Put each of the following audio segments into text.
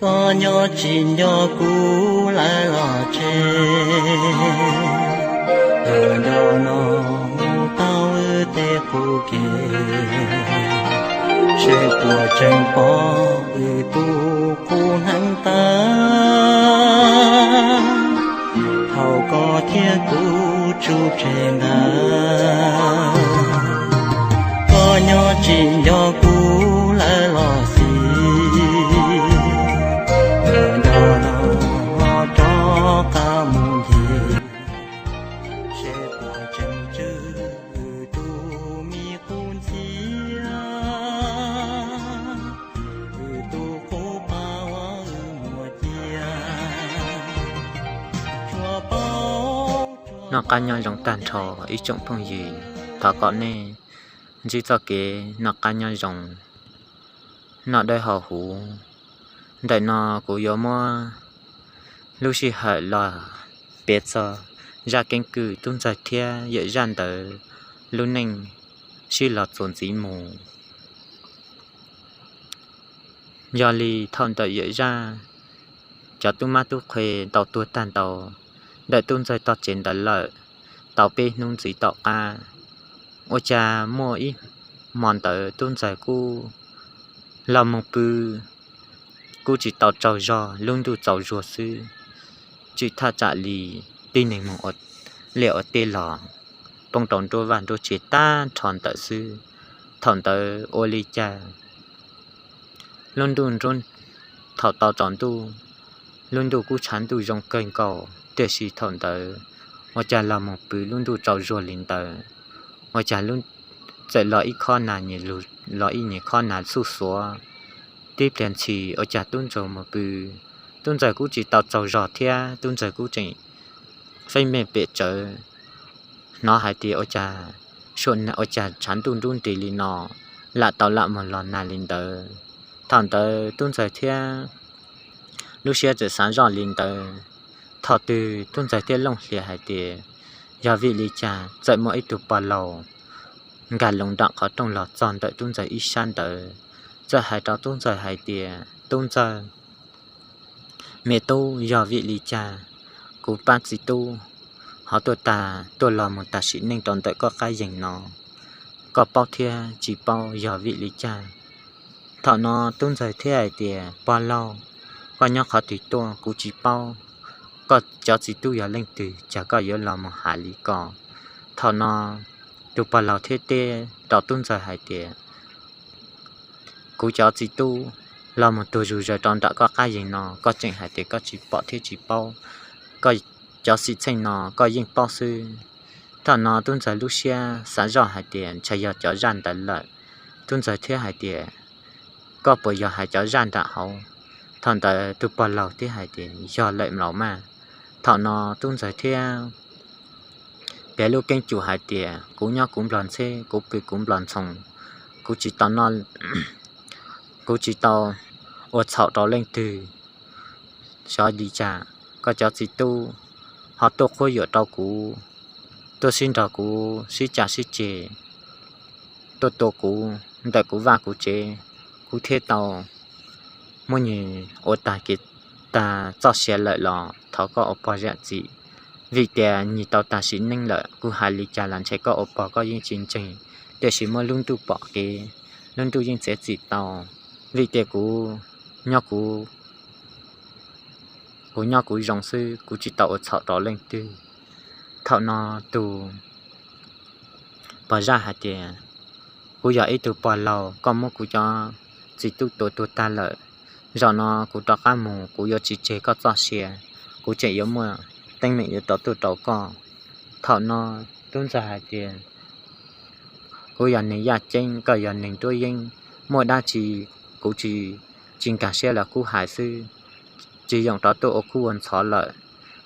Koj nyob tsis nco kuv lawm los tsev, tus nco no mus tau wb tej qub ke, seb puas tseem pom wb tus qub hneev tawv, thaum koj thiab kuv tsuj tseg ntawd. Koj nyob tsis nco kuv lawm los xij, tus nco no rov qab mus ncig, seb puas tseem tswj wb tus me qub ntxhiab, wb tus qub pab uas wb muaj cia, tsuas paub. Noj qab nyob zoo tag nrho ib tsoom phooj ywg, thov kom nej ntsib txoj kev noj qab nyob zoo, noj dawb haus huv. Ntawm no kuv yuav muab lub sij hawm los piav txog zaj keeb kwm tub ntxawg thiab yawm zaj ntawd lub neej sib los txuas ntxiv mus. Yog li thaum ntawm yawm zaj cov tub mab tub qhe tau tuag tag ntau ntawm tub ntxawg tog tsev ntawd lawm, tau peb hnub ntxiv tom qab, ua cas muaj ib hmo ntawd tub ntxawg kuj los mus pw, kuj tsis tau tsaug zog, lub ntuj tsaus zuag xwb, tsis thaj tsam li tib neeg mus ua liaj ua teb los poob rau nruab vaj nruab tsev tag nrho ntawd xwb. Thaum ntawd ua li cas lub ntuj, thaum tau tsaus ntuj, lub ntuj kuj tshav ntuj zoo kawg nkaus, tiam sis thaum ntawd ua cas los mus pw lub ntuj tsaus zuag li ntawd, ua cas txawm los ib khob nas, los ib nyuag khob nas xuj xuav. Tib pliag ntshis ua cas tub ntxawg mus pw, tub ntxawg kuj tsis tau tsaug zog thiab, tub ntxawg kuj tseem feeb meej pem tsawv, hnov hais tias ua cas, ua cas tshav ntuj nrub nris li no, lam tau lam mus los nag li ntawd. Thaum ntawd tub ntxawg thiab lub siab txawm xav zoj li ntawd. Thaum twg tub ntxawg thiaj looj hlias hais tias, yog vim li cas txawm muaj ib tug pog laus nkag loo nram qhov rooj los txog ntawm tub ntxawg ib sab ntawd, txawm hais rau tub ntxawg hais tias, tub ntxawg, me tub, yog vim li cas kuv pab txiv tub ho tuaj tas, tuaj los mus tas sim neej rau ntawm koj qab yees no, koj paub thiab tsis paub yog vim li cas? Thaum no tub ntxawg thiaj hais tias, pog laug, koj nyob qhov twg tuaj kuv tsis paub, koj cov txiv tub yog leej twg cas koj yuav los mus hais li ko? Thaum no tus pog laus thiaj teb rau tub ntxawg hais tias, kuv cov txiv tub los mus tuag zuj zus rau nram koj qab yees no, koj tseem hais tias koj tsis pom thiab tsis paub, koj cov xwm txheej no koj yeej paub xwb. Thaum no tub ntxawg lub siab xav zoj hais tias ntshai yog cov zaj ntawd lawm. Tub ntxawg thiaj hais tias, koj puas yog hais cov zaj nram hauv? Thaum ntawd tus pog laus thiaj hais tias, yog lawm mlaus maj. Thaum no tub ntxawg thiaj piav lub keeb cum hais tias, kuv nyob kuv nplog ntxheb, kuv pw kuv nplog ntxhoo, kuv tsis tau noj, kuv tsis tau ua txhaum rau leej twg. Xyov li cas koj cov txiv tub ho tuaj quab yuam rau kuv, tuaj sib nrog kuv sib cav sib ceg, tuaj tua kuv ntawm kuv vaj kuv tsev, kuv thiaj tau muab nws ua tag kev tag txoj sia lawm los thov koj ua pog zam txim. Vim tias nws tau tag sim neej lawm, kuv hais li cas los ntshe koj ua pog koj yeej tsis ntseeg, tiam sis muaj lub ntuj pom kev, lub ntuj yeej txiav txim tau. Vim tias kuv nyob kuv, kuv nyob kuv zoo xwb, kuv tsis tau ua txhaum rau leej twg. Thaum no tus pog zaj hais tias, kuv yog ib tug pog laus, koj muab kuv cov txiv tub tua tuag tag lawm, zaum no kuv rov qab mus kuv yuav tsis tseg koj txoj sia, kuv tseem yuav muaj teeb meem yuav rov tuaj rau koj. Thaum no tub ntxawg hais tias, kuv yog neeg yaj ceeb, koj yog neeg nruab yeeb, muaj dab tsi kuv tsis, tsis nkag siab los kuv hais xwb, tsis yoom rov tuaj ua khub ua ntxhov lawm.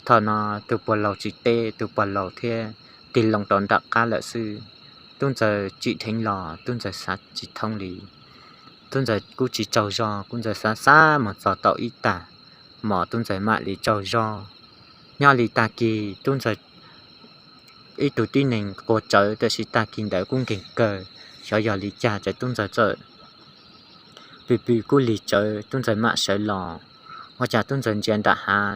Thaum no tus pog laus tsis teb, tus pog laus thiaj tig loo rau nram qab lawm xwb. Tub ntxawg tsim dheev los tub ntxawg xav tsis thoob li. Tub ntxawg kuj tsis tsaug zog, tub ntxawg xav xav mus txog tau ib tag hmo tub ntxawg mam li tsaug zog. Nyob li tag kis tub ntxawg ib tug tib neeg quas tsawv, tiam sis tag kis ntawd kuj nkeeg kawg, xyov yog li cas ces tub ntxawg txawm pw pw kuj lig tsawv, tub ntxawg mam sawv los. Ua cas tub ntxawg ntsia nram hav,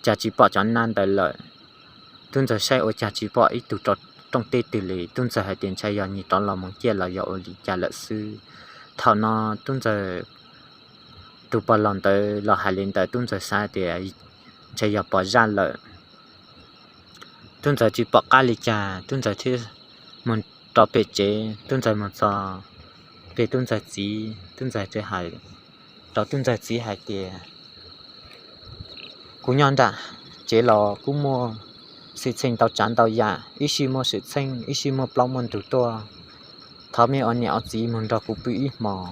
cas tsis pom cov nab ntawd lawm. Tub ntxawg saib ua cas tsis pom ib tug rau rooj teb twg li. Tub ntxawg hais tias ntshai yog nyias rov los mus ciaj los yog ua li cas lawm xwb. Thaum no tub ntxawg, tus pog laus ntawd los hais li ntawd, tub ntxawg xav tias ntshai yog pom zaj lawm. Tub ntxawg tsis pom qab li cas, tub ntxawg thiaj mus rau pem tsev. Tub ntxawg mus txog pem tub ntxawg txiv, tub ntxawg thiaj hais rau tub ntxawg txiv hais tias, kuv nyob nram tsev los kuv muaj xwm txheej ntau tsav ntau yam, ib sij muaj xwm txheej, ib sij muaj plaub muaj ntug tuaj. Thov mej ua niam ua txiv mus nrog kuv pw ib hmos,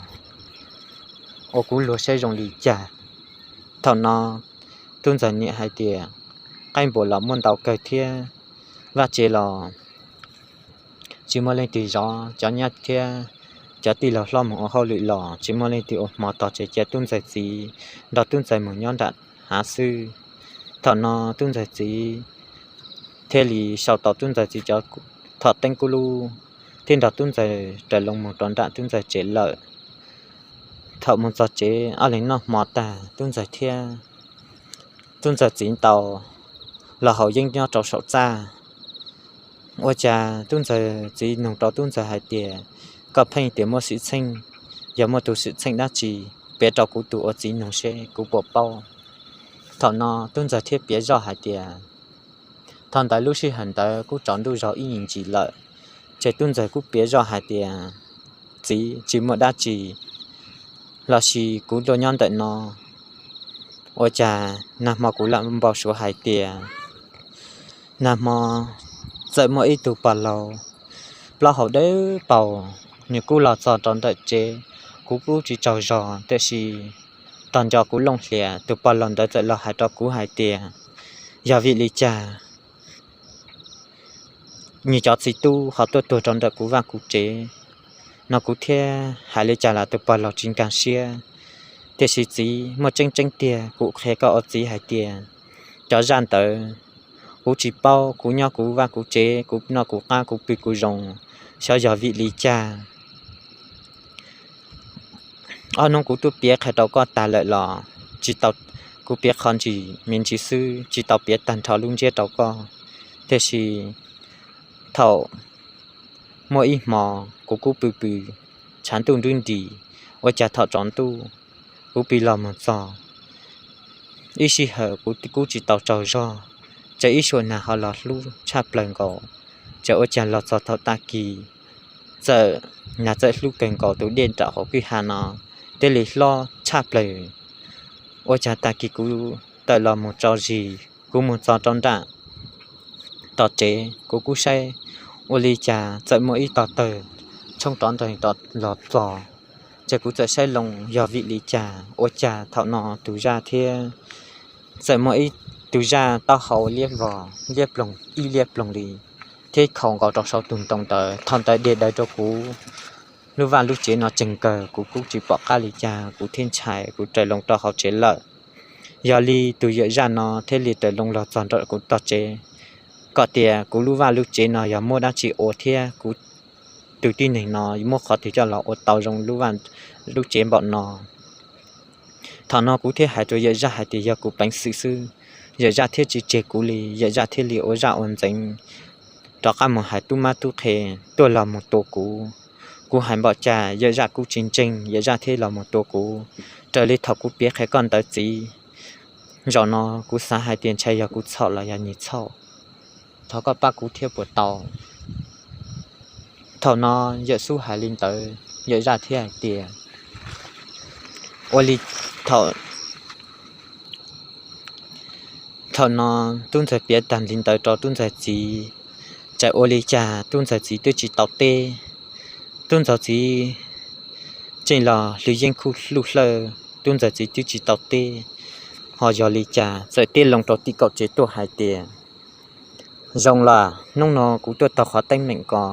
ua kuv luag saib zoo li cas. Thaum no tub ntxawg niam hais tias, qaij npua los muaj ntau kawg thiab, vaj tsev los tsis muaj leej twg zov, cov nyab thiab cov tij laug hlob mus ua hauj lwm los tsis muaj leej twg ua hmo, tos tsev cia tub ntxawg txiv nrog tub ntxawg mus nyob nram hav xwb. Thaum no tub ntxawg txiv thiaj li sau tau tub ntxawg txiv cov thom teeb kub lub, thiab nrog tub ntxawg raws loo mus rau nram tub ntxawg tsev lawm. Thaum mus txog tsev, ob leeg noj hmo tag, tub ntxawg thiab tub ntxawg txiv tau los haus yeeb nyob rau saum txaj. Ua cas tub ntxawg txiv nug rau tub ntxawg hais tias, koj pheej tias muaj xwm txheej, yog muaj tus xwm txheej dab tsi, piav rau kuv tus ua txiv nug seb kuv puas paub. Thaum no tub ntxawg thiaj piav zoj hais tias, thaum ntawd lub sij hawm ntawd kuj tsaus ntuj zog ib yim ntsis lawm, ces tub ntxawg kuj piav zoj hais tias, txiv, tsis muaj dab tsi, los sis kuv tuaj nyob ntawm no, ua cas nag hmo kuv lam npau suav hais tias nag hmo txawm muaj ib tug pog laus plaub hau dawb paug, nws kuj los txog rau ntawm tsev. Kuv kuj tsis tsaug zog, tiam sis tos nco kuv looj hlias, tus pog laus ntawd txawm los hais rau kuv hais tias, yog vim li cas nws cov txiv tub ho tuaj tuag rau ntawm kuv vaj kuv tsev no, kuv thiaj hais li cas los tus pog laus tsis nkag siab. Tiam sis txiv, muaj tseeb tseeb tiag, kuv qhia koj ua txiv hais tias cov zaj ntawd kuv tsis paub, kuv nyob kuv vaj kuv tsev, kuv noj kuv qab, kuv pw kuv zoo, xyov yog vim li cas ob hnub kuv twb piav qhia rau koj tas lawm los tsis tau, kuv piav qhov ntsis me ntsis xwb, tsis tau piav tag nrho lub ntsiab rau koj. Tiam sis thaum muaj ib hmo kuv kuj pw pw, tshav ntuj nrub nris, ua cas thaum tsaus ntuj kuv pw los mus txog ib sij hawm kuv kuj tsis tau tsaug zog, ces ib suab nag ho los hlub tshaj plaws nkaus, ces ua cas los txog thaum tag kis txawm nag txawm hlub kawg nkaus, tus dej nram hauv kwj ha no thiaj li hlob tshaj plaws. Ua cas tag kis kuv tawm los mus tso zis, kuv mus txog rau nram tom tsev, kuv kuj saib ua li cas txawm muaj ib tog tawg tshoob rov nreeg los txog, ces kuv txawm saib loo yog vim li cas, ua cas thaum no tus zaj thiab txawm muaj ib tug zaj taub hau liab vog liab ploog ib liab ploog li, thiab khaus nkaus rau saum tus ntoo ntawd. Thaum ntawd dej daws rau kuv lub vaj lub tsev no tsees kawg, kuv kuj tsis pom qab li cas, kuv thiaj ntshai, kuv raws loo rau hauv tsev lawm. Yog li tus yawm zaj no thiaj li raws loo los txog nram kuv tog tsev, kom tias kuv lub vaj lub tsev no yog muaj dab tsi ua thiab kuv tus tib neeg no muab qhov twg coj los ua tau zoo lub vaj lub tsev npaum no. Thaum no kuv thiaj hais rau yawm zaj hais tias yog kuv peev xwm xwb, yawm zaj thiaj tsis tseg kuv li, yawm zaj thiaj li ua zaj ua ntxeev rov qab mus hais tub mab tub qhe tuaj los mus tua kuv. Kuv hais npaum cas yawm zaj kuj tsis ntseeg, yawm zaj thiaj los mus tua kuv raws li thaum kuv piav qhia koj ntawd txiv. Zaum no kuv xav hais tias ntshai yog kuv txhaum los yog nyias txhaum, thov koj pab kuv thiab puas tau? Thaum no yawm xub hais li ntawd, yawm zaj thiaj hais tias, ua li thaum thaum no tub ntxawg piav tag li ntawd rau tub ntxawg txiv, txawm ua li cas tub ntxawg txiv twb tsis tau teb. Tub ntxawg txiv tseem los hlwb yeeb khuj luj hlawj, tub ntxawg txiv twb tsis tau teb. Ho yog li cas txawm teb loo rau tim kaum tsev tuaj hais tias, zoo los hnub no kuv tuaj taug qhov teeb meem ko,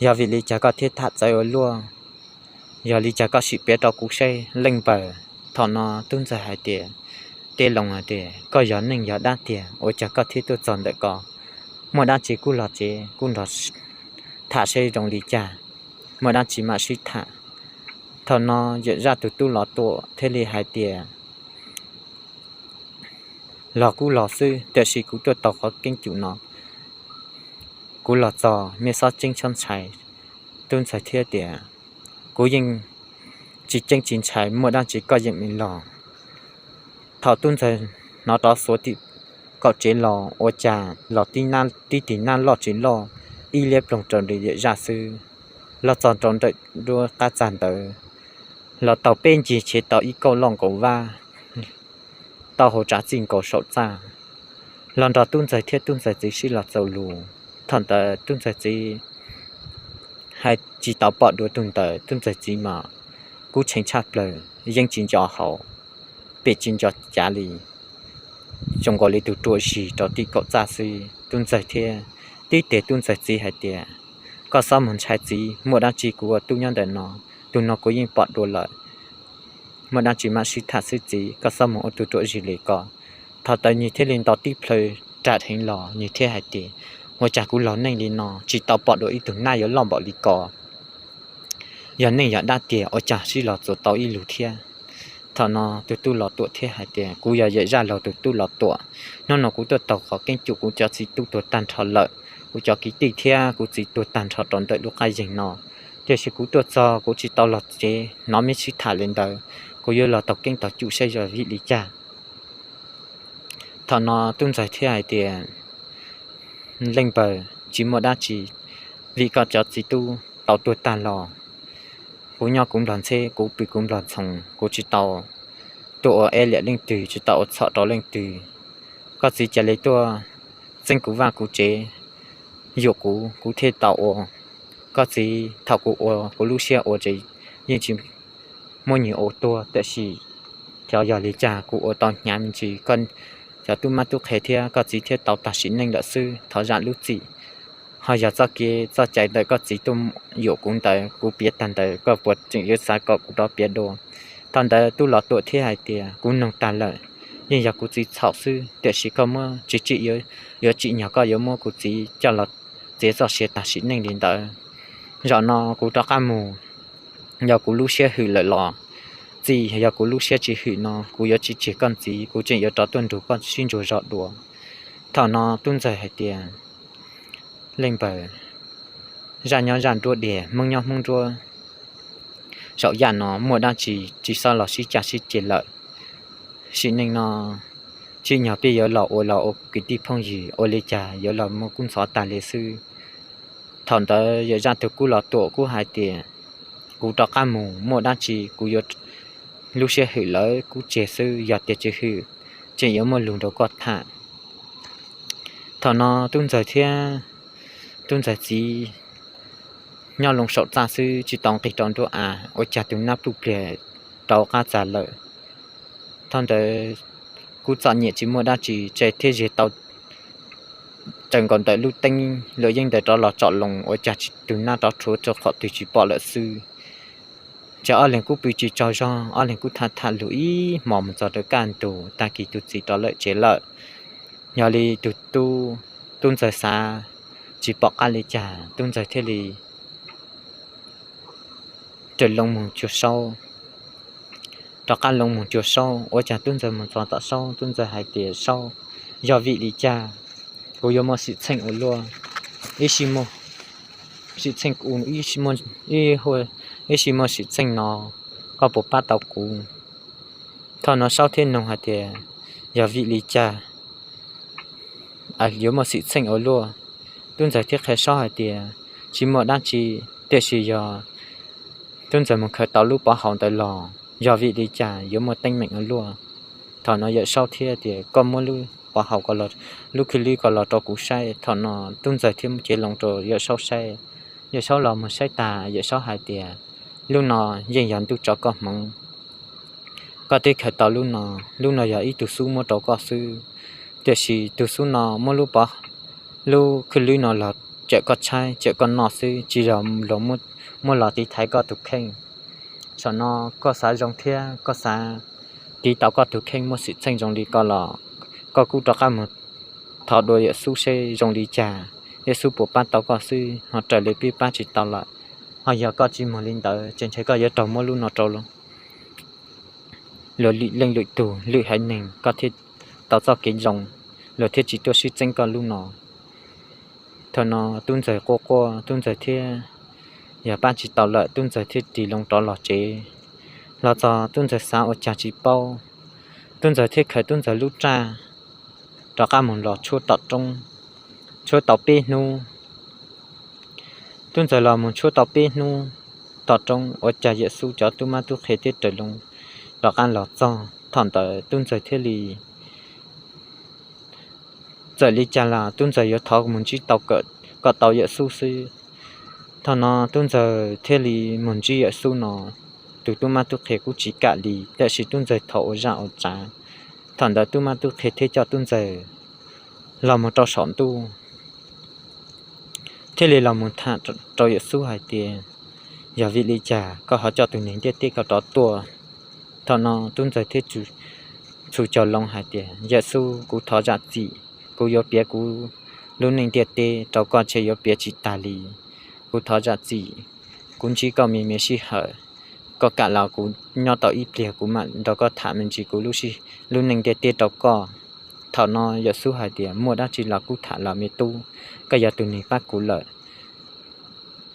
yog vim li cas koj thiaj tham txawv ua luaj? Yog li cas koj sim piav rau kuv seb leej npaws. Thaum no tub ntxawg hais tias, teb loo hais tias, koj yog neeg yog dab tiag, ua cas koj thiaj tuaj txog ntawm ko? Muaj dab tsi kuj los tsev kuj nrog tham seb zoo li cas, muaj dab tsi mam sib tham. Thaum no yawm zaj tus tub los tuaj thiaj li hais tias, los kuj los xwb, tiam sis kuv tuaj tau qhov keeb cum no, kuv los txog mej xob ceeb xob ntshai. Tub ntxawg thiaj tias, kuv yeej tsis ceeb tsis ntshai, muaj dab tsi koj yeem li los. Thaum tub ntxawg hnov rov xuav tim kaum tsev los ua cas los tib tig nab loj tsis loj ib liab ploog rau nram yawm zaj xwb. Los txog rau nram nruab qab txag ntawd, los tau peb ncig chev tau ib kauj loj nkaus vaj, tau hauv tsav txij nkaus saum txaj, los nrog tub ntxawg thiab tub ntxawg txiv sib los txaus lus. Thaum ntawd tub ntxawg txiv hais tsis tau pom dua tug ntawd, tub ntxawg txiv mas kub tshee tshaj plaws, yeeb tsis nco hauv, pem tsis nco cav li, zoo nkaus li tus ruam zis rau tim kaum txaj xwb. Tub ntxawg thiab tib tes tub ntxawg txiv hais tias, koj xob mus ntshai txiv, muaj dab tsi kuv ua tub nyob ntawm no, tus no kuv yeej pom dua lawm, muaj dab tsi mam sib tham xwb txiv, koj xob mus ua tus ruam zis li ko. Thaum ntawd nws thiaj li nto tib plhaw ras dheev los, nws thiaj hais tias, ua cas kuv laug neej li no tsis tau pom dua ib tug nab yuav loj npaum li ko. Yog neej yog dab tiag ua cas sib los txuas tau ib lus thiab. Thaum no tus tub Los Tuam thiaj hais tias, kuv yog yawm zaj laug tus tub Los Tuam, hnub no kuv tuaj taug qhov keeb cum kuv cov txiv tub tuag tag nrho lawm, kuv cov kwv tij thiab kuv txiv tuag tag nrho rau ntawm lub qab yeeg no. Tiam sis kuv tuaj txog kuv tsis tau los tsev hnov mej sib tham li ntawd, kuv yuav los taug keeb taug cum saib yog vim li cas. Thaum no tub ntxawg thiaj hais tias, leej npawg, tsis muaj dab tsi, vim koj cov txiv tub tau tuag tag los, kuv nyob kuv nplog ntxheb, kuv pw kuv nplog ntxhoo, kuv tsis tau tuaj ua eb liam leej twg, tsis tau ua txhom rau leej twg. Koj txiv cia li tuaj txeeb kuv vaj kuv tsev, yuam kuv, kuv thiaj tau ua. Koj txiv, thaum kuv ua, kuv lub siab ua ces yeej tsis muaj nyias ua tuag, tiam sis xyov yog li cas kuv ua tau hnyav me ntsis, koj cov tub mab tub qhe thiab koj txiv thiaj tau tag sim neej lawm xwb, thov zam lub txim. Ho yog txoj kev txoj cai ntawm koj txiv tuaj yuam kuv ntawd, kuv piav tag ntawd, koj puas tseem yuav xav kom kuv rov piav dua? Thaum ntawd tub Los Tuam thiaj hais tias, kuv noog tag lawm, yeej yog kuv txiv txhaum xwb, tiam sis koj muab tsis tsim, yuav tsim nyog koj yuav muab kuv txiv coj los txiav txoj sia tag sim neej li ntawd. Zaum no kuv rov qab mus, yog kuv lub siab hwm lawm los txij, yog kuv lub siab tsis hwm no kuv yuav tsis tseg koj ntxiv, kuv tseem yuav rov tuaj nrug koj sib ntsuas zog dua. Thaum no tub ntxawg hais tias, leej npawg, zaj nyob zaj nruab diav, hmoob nyob hmoob nruab, zaum yaj no muaj dab tsi tsis xob los sib caj sib ceg lawm. Sim neej no tsim nyog peb yuav los ua los ua kwv tij phooj ywg, ua li cas yuav los muaj kub ntxhov tag li xwb. Thaum ntawd yawm zaj tug kub Los Tuam kuj hais tias, kuv rov qab mus, muaj dab tsi kuv yuav lub siab hwm lawm kuv tseg xwb, yog tias tsis hwm, tseem yuav muaj lus nrog koj tham. Thaum no tub ntxawg thiab tub ntxawg txiv nyob loo saum txaj xwb, tsis tau nqis rau nruab av, ua cas tus nab pluj pliag rau qab txag lawm. Thaum ntawd kuj txom nyem tsis muaj dab tsi, tseg thiab zeg tau raws nkaus ntawm lub teeb luam yeeb ntawd rov los tsom loo, ua cas tus nab rov rhuav rau qhov twg tsis pom lawm xwb. Ces ob leeg kuj pw tsis tsaug zog, ob leeg kuj tham tham lus ib hmos mus txog rau kaj ntug, tag kis tus txiv rov lawm tsev lawm. Yog li tus tub, tub ntxawg xav tsis pom qab li cas, tub ntxawg thiaj li raws loo mus cuag saub. Rov qab loo mus cuag saub, ua cas tub ntxawg mus txog tom saub, tub ntxawg hais tias, saub, yog vim li cas kuv yuav muaj xwm txheej ua luaj, ib sij muaj xwm txheej, ib sij muaj xwm txheej no, koj puas pab tau kuv? Thaum no saub thiaj nug hais tias, yog vim li cas yuav muaj xwm txheej ua luaj? Tub ntxawg thiaj qhia saub hais tias, tsis muaj dab tsi, tiam sis yog tub ntxawg mus khaws tau lub pov haum ntawd los, yog vim li cas yuav muaj teeb meem ua luaj? Thaum no yawm saub thiaj tias, koj muab lub pov haum, lub khwj lwb ko los rau kuv saib. Thaum no tub ntxawg thiaj muab cev loo rau yawm saub saib. Yawm saub los mus saib tas, yawm saub hais tias, lub no yeej yog ntuj tso koj hmoov, koj twb khaws tau lub no, lub no yog ib tug xub muab rau koj xwb, tiam sis tus xub no muab lub pov, lub khwj lwb no los cawm koj tshaib cawm koj noj xwb, tsis yog los muab los tiv thaiv koj tus kheej. Saum no koj xav zoo thiab koj xav tiv tau koj tus kheej muaj xwm txheej zoo li ko los, koj kuj rov qab mus thov dua yawm xub seb zoo li cas, yawm xub puas pab tau koj xwb, ho raws li peb pab tsis tau lawm. Ho yog koj tsis mus li ntawd ces ntshe koj yuav raug muab lub no rau luag lwm leej lwm tug lwm haiv neeg, koj thiaj tau txoj kev zoo, luag thiaj tsis tuaj sib txeeb koj lub no. Thaum no tub ntxawg quaj quaj, tub ntxawg thiab yog pab tsis tau lawm, tub ntxawg thiaj ris loo rov los tsev. Los txog tub ntxawg xav ua cas tsis paub, tub ntxawg thiaj khaws tub ntxawg lub raj rov qab mus los tshuab tom roob, tshuab tau peb hnub. Tub ntxawg los mus tshuab tau peb hnub tom roob, ua cas Yawm Xus cov tub mab tub qhe thiab raws loo rov qab los txog. Thaum ntawd tub ntxawg thiaj li txawm li cas los tub ntxawg yuav thov mus ntsib tau kom tau Yawm Xus xwb. Thaum no tub ntxawg thiaj li mus ntsib Yawm Xus no, tus tub mab tub qhe kuj tsis kam li, tiam sis tub ntxawg thov ua zaj ua tsav. Thaum ntawd tub mab tub qhe thiaj coj tub ntxawg los mus rau saum ntuj, thiaj li los mus tham rau Yawm Xus hais tias, yog vim li cas koj ho coj tus neeg ntiaj teb ko rov tuaj? Thaum no tub ntxawg thiaj txhus caug loo hais tias, Yawm Xus, kuv thov zam txim, kuv yuav piav kuv lub neej ntiaj teb rau koj ntshe yuav piav tsis tag li. Kuv thov zam txim, kuv ntsib koj me me sij hawm, koj kam los kuv nyob tau ib pliag kuv mam nrog koj tham me ntsis kuv lub neej ntiaj teb rau koj. Thaum no Yawm Xus hais tias, muaj dab tsi los kuj tham los me tub, koj yog tus neeg pab kuv lawm,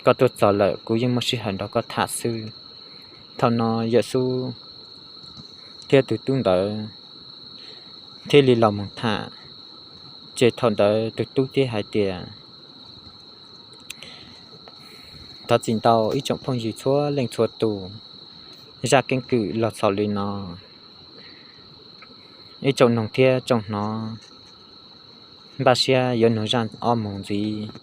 koj tuaj txog lawm kuv yeej muaj sij hawm nrog koj tham xwb. Thaum no Yawm Xus thiab tus tub ntawd thiaj li los mus tham, ces thaum ntawd tus tub thiaj hais tias, thov txim ntau ib tsoom phooj ywg txhua leej txhua tus, zaj keeb kwm los txhaum li no, ib tsoom noog thiab tsoom hnov npaj siab yuav nug zaj ob mus ntxiv.